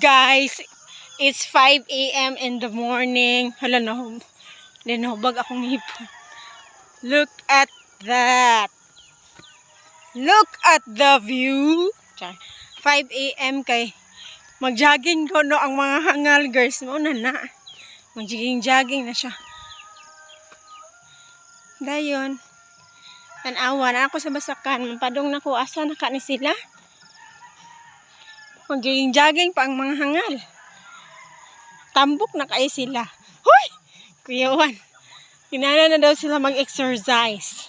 Guys, it's 5 a.m. in the morning. Hala na, linahubag akong hipon. Look at that. Look at the view. Char. 5 a.m. kay magjogging ko no ang mga hangal, girls. Mao na na. Magjogging-jogging na siya. Dayon. Tanawa na ako sa basakan. Mapadong na ko, asa na ka ni sila. Magjogging-jogging pa ang mga hangal. Tambok na kayo sila. Huy! Kuya Juan. Kinana na daw sila mag-exercise.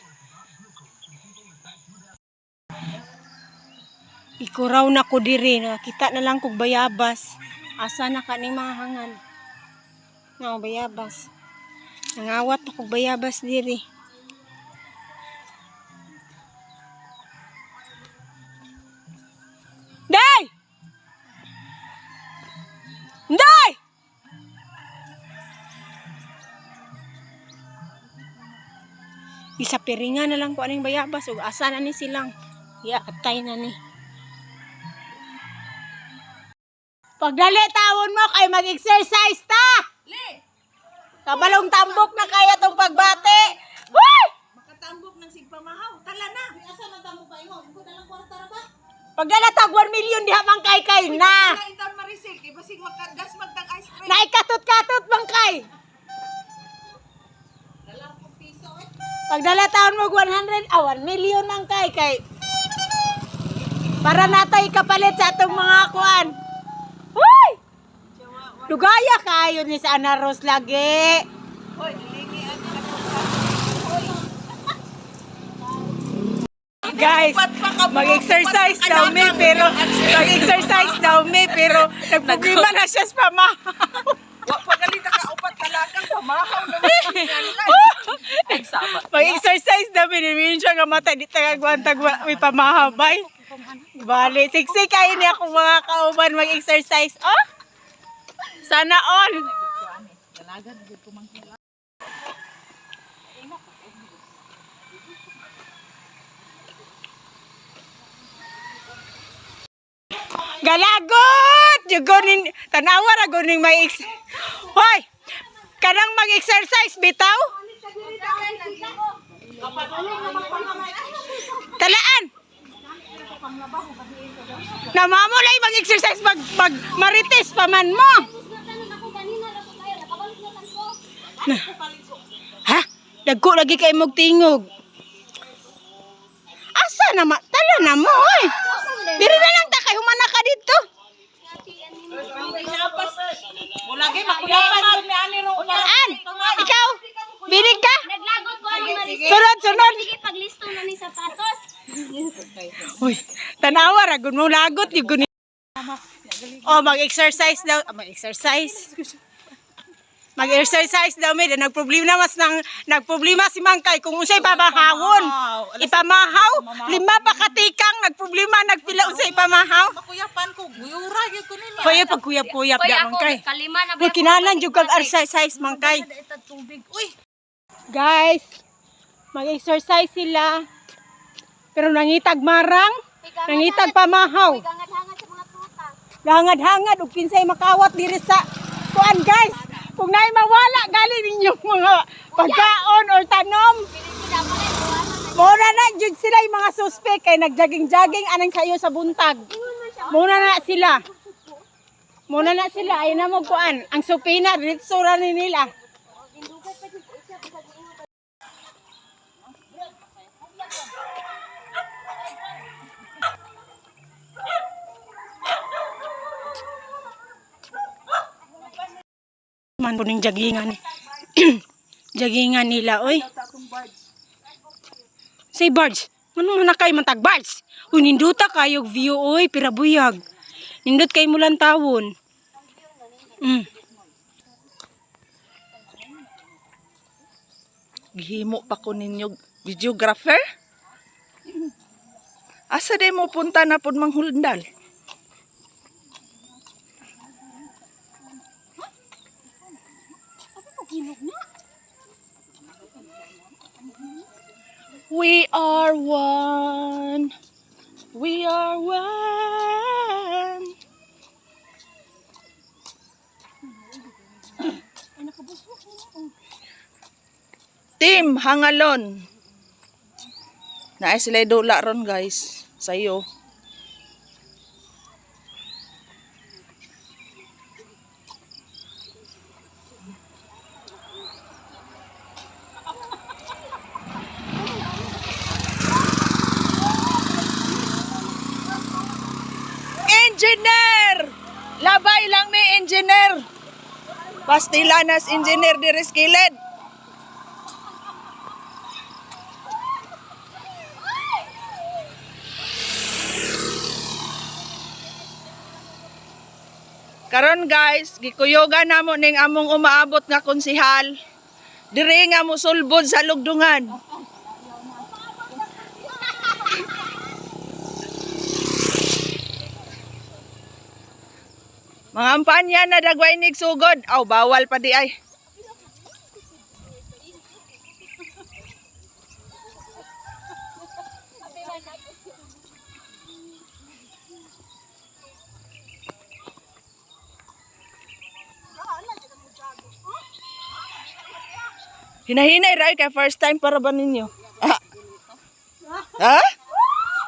Ikuraw na ko diri. Nakita na lang kog bayabas. Asa na ka ni mga hangal. Nga bayabas. Nangawat ako bayabas diri. Day! Day! Isa piringa na lang ko aning bayabas ug asa na ni silang. Ya, atay na ni. Pagdali tawon mo kay mag-exercise ta. Kabalong tambok na kaya tong pagbate. Hoy! Makatambok ng sigpamahaw. Tala na. Asa man tambok pa imo? Ko dalang kwarta ra ba? Pagdala tag 1 million diha man kay kay na. Wala intawn Marisil kay basig makagas magtag ice cream. Naikatot-katot man kay. Dalang kong piso eh. Pagdala taon mo 100, 1 million man kay kay. Para natay kapalit sa atong mga kuan. Hoy! Lugaya kayo ni sa Ana Rose lagi. Hoy, nilingi ang Guys, mag-exercise daw mi pero mag-exercise daw mi pero nagproblema na siya sa pamahaw. Wa pa galita ka upat talakang pamahaw na. Ay sama. Mag-exercise daw mi nimin siya nga matay di tagagwan tagwa may pamahaw bay. Bali, siksik kayo niya akong mga kauban mag-exercise. Oh! Sana all. Galagot! Jugonin, tanawa ra guning may ex. Hoy! Kanang mag-exercise bitaw? Talaan! Namamulay mag-exercise mag, mag marites pa man mo. Na, ha? Dagko lagi kay mog tingog. Asa na ma? Tala na mo oy. Diri na lang ta kay humana ka dito. Mulagi makuyapan ko ni ani ro. An, ikaw, binig ka? Naglagot ko ang Marisol. Sunod, sunod. Sige, paglisto na ni sapatos. Uy, tanawa ra gud mo lagot yung guni. Oh, mag-exercise daw, mag-exercise. Mag-exercise daw mi, nagproblema mas nang nagproblema si Mangkay kung unsay pamahawon. Ipamahaw, lima pa katikang nagproblema nagpila unsay ipamahaw. Makuyapan ko guyura gyud ko nila. Hoy, pagkuyap-kuyap Hoy, da ako, Mangkay. kalima na Uy, kinalan jud kag exercise Mangkay. Tubig. Uy, Guys, mag-exercise sila. Pero nangitag marang, nangitag pamahaw. Hangat-hangat sa mga prutas. Hangad-hangad ug kinsay makawat diri sa kuan, guys. Kung naay mawala gali ninyong mga pagkaon or tanom, mura na jud sila yung mga suspect kay nagjogging-jogging anang sayo sa buntag. Muna na sila. Muna na sila ay na mo kuan. Ang supina diretso ra ni nila. Man po ning joggingan. Joggingan nila, oy. Say barge. Ano man na kay man tag barge? Uy, ninduta kayo view oy, pirabuyag. Nindot kay mulan tawon. Gihimo pa ko ninyo videographer? Asa day mo punta na pod manghundal? We are one. We are one. Team Hangalon. Naa sila dula ron, guys. Sayo. Engineer! Labay lang may engineer. Pastilanas engineer diri sa kilid. Karon guys, gikuyogan namo ning among umaabot nga konsihal. Diri nga mosulbod sa lugdungan. Mga ampanya na dagway nig sugod. Aw, bawal pa di ay. Hinahinay ra kay first time para ba ninyo? Ah. Ha?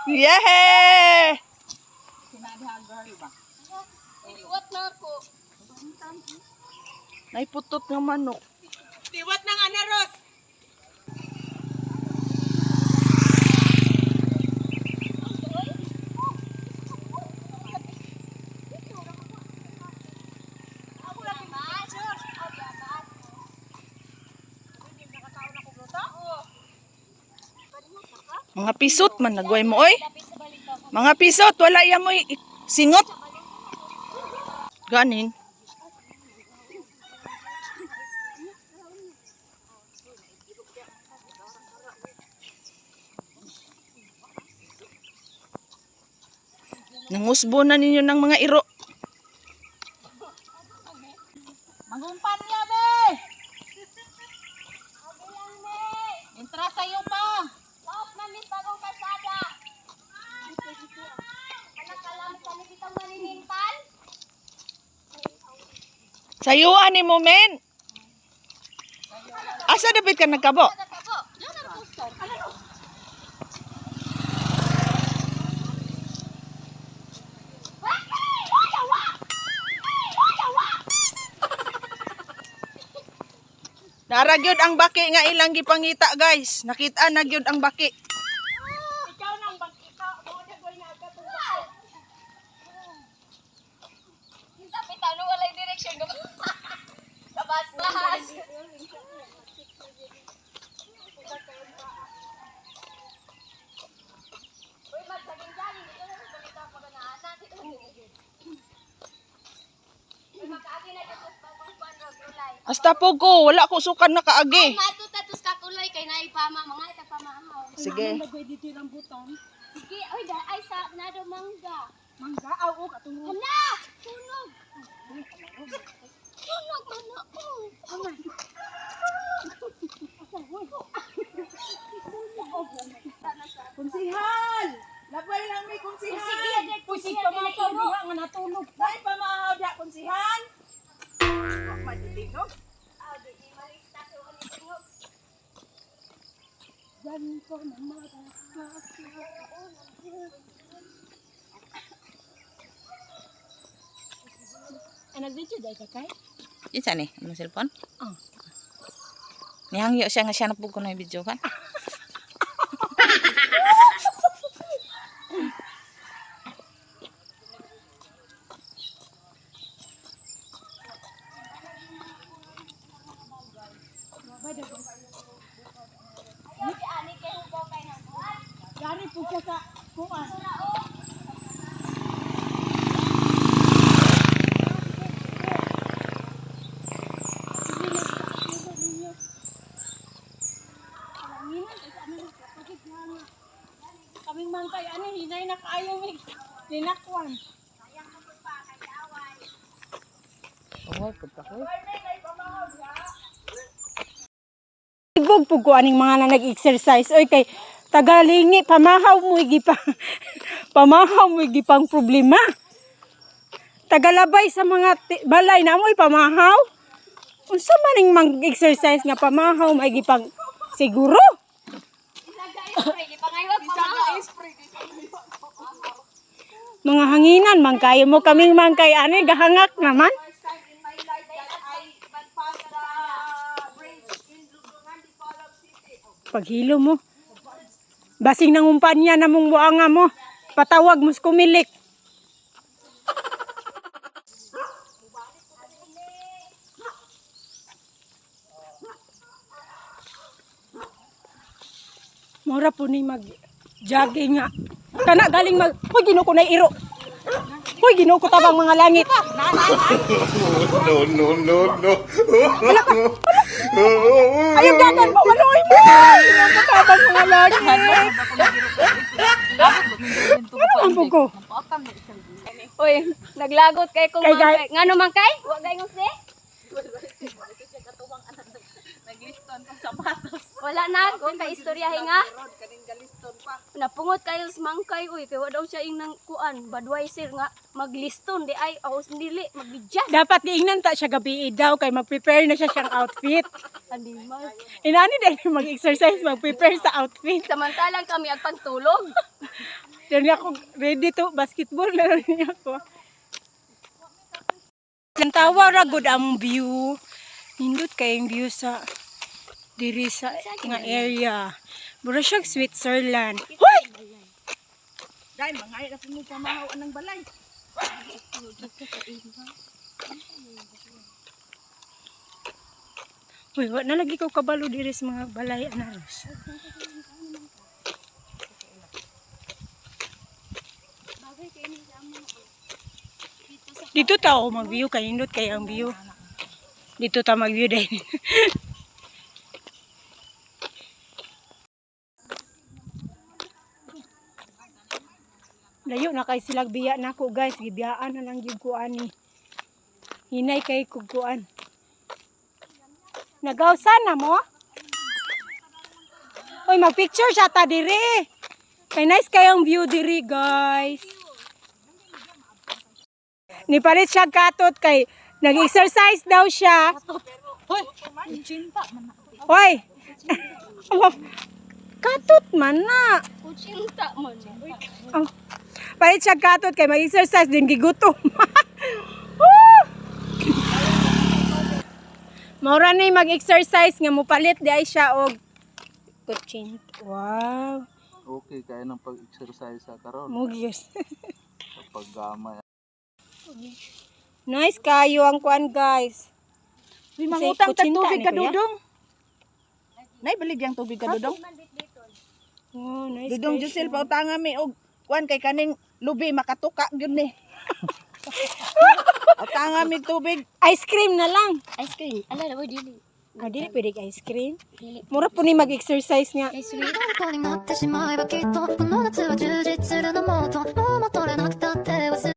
Yeah! Iwat na ako. Naiputot nga manok. Tiwat ng anaros. Mga pisot man nagway mo oy. Mga pisot wala ya mo singot. Ganin. Nangusbo na ninyo ng mga iro. Mangumpan niya, be! Entra sa'yo pa. Laot na mis bagong kalsada. Anak alam kami ditong maninintal. Sayuan ni mo men. Asa dapit ka nagkabo? Nakabo. Nara gyud ang baki nga ilang gipangita, guys. Nakita na gyud ang baki. Ikaw nang bangkita. Mo na goy na agad tong baki. Sabi tanong walay direksyon. Labas bahas. Uy, magsaging-saging. Dito na sa balita ko na naanan. Uy, makaagi na dito sa bagong kwan, Rod, ulay. Hasta po ko, wala ko sukan nakaagi. Matuta tos kakuloy kay naipama mga itapamahaw. Sige. Nagoy dito yung rambutan. Sige, oy da ay sa nado mangga. Mangga, aw, o, katong Hala, tunog. Tunog man na. Oh. Konsihal! Labay lang may konsihal. Sige, Pusig pa mga tao, diha nga natulog. Dahil pa maahaw diha konsihal. Maditingog. Ay, nag-video dahil ka kay? Isa ni, ang cellphone? Ah. Nihangyo siya nga siya napug ko na yung video kan. Ayaw di ani kay hugaw kay nang buhat. Gani po siya sa kuan. Kaming mangkay, ano, hinay na kaayo, mig. Linakwan. Oh, pud pa ko. Ibog po ko aning mga na nag-exercise. Oy, kay tagalingi, pamahaw mo gipang, pamahaw mo gipang problema. Tagalabay sa mga balay na mo'y pamahaw. Unsa man ning mag-exercise nga pamahaw may gipang Siguro. Mga hanginan, man kayo mo kaming mangkay ani gahangak naman. First time in my life that I pass the bridge in Lugdungan, Dipolog City. Paghilo mo. Basing nangumpanya na mong buanga mo. Patawag mo sa kumilik. Mura po ni mag jogging nga. Kana galing mag. Hoy, Ginoo ko na iro. Hoy, Ginoo ko tabang mga langit. No, no, no, no. Ayaw dagan mo, maloy mo. Ginoo ko tabang mga langit. Ano ang buko? Uy, naglagot kay kong Kay mangkay. Ngano mangkay? Wa gay ngusli? Wala na, kung kay istorya hinga. Napungot kayo sa mangkay uy, kay wa daw siya ing nang kuan, Budweiser nga magliston di ay aos dili magbidya. Dapat giingnan ta siya gabi daw kay mag-prepare na siya siyang outfit. Animal. Inani din mag-exercise, mag-prepare sa outfit. Samantalang kami ang pagtulog. Then ako ready to basketball na rin niya ako. Ang tawa ra gud ang view. Nindot kay ang view sa diri sa nga area. Mura siyang Switzerland. Hoy! Dahil mga na po mo pamahaw ng balay. Uy, wa na lagi ko kabalo diri sa mga balay anaros. Dito ta ako mag-view kay nindot kay ang view. Dito ta mag-view din. Layo na kay silag biya nako guys, gibiyaan na lang gyud ko ani. Hinay kay kugkuan. Nagawsan na mo? Uy, mag-picture siya ta diri. Kay nice kayong view diri, guys. Nipalit siya katot kay nag-exercise daw siya. Hoy. Katot man na. Kuchinta man. Oh. Palit siya katot kay mag-exercise din gigutom. Woo! Maura ni mag-exercise nga mopalit di ay siya og kutsinta. Wow. Okay, kaya ng pag-exercise sa karon, Mugyos. paggamay. Nice kayo ang kuan guys. Uy, mangutang ta Kutsinta tubig ni ka kuya? dudong. Nay balig yang tubig ka dudong. Oh, nice. Dudong kayo Jusel siya. pautanga mi og kuan kay kaning lubi makatuka gyud ni. Pautanga mi tubig. Ice cream na lang. Ice cream. Ala, wa dili. Ah, dili pwede ice cream. Dili. Mura po ni mag-exercise nga. Kay sweet. 虜になってしまえばきっとこの夏は充実するのもっともう戻れなくたって忘れ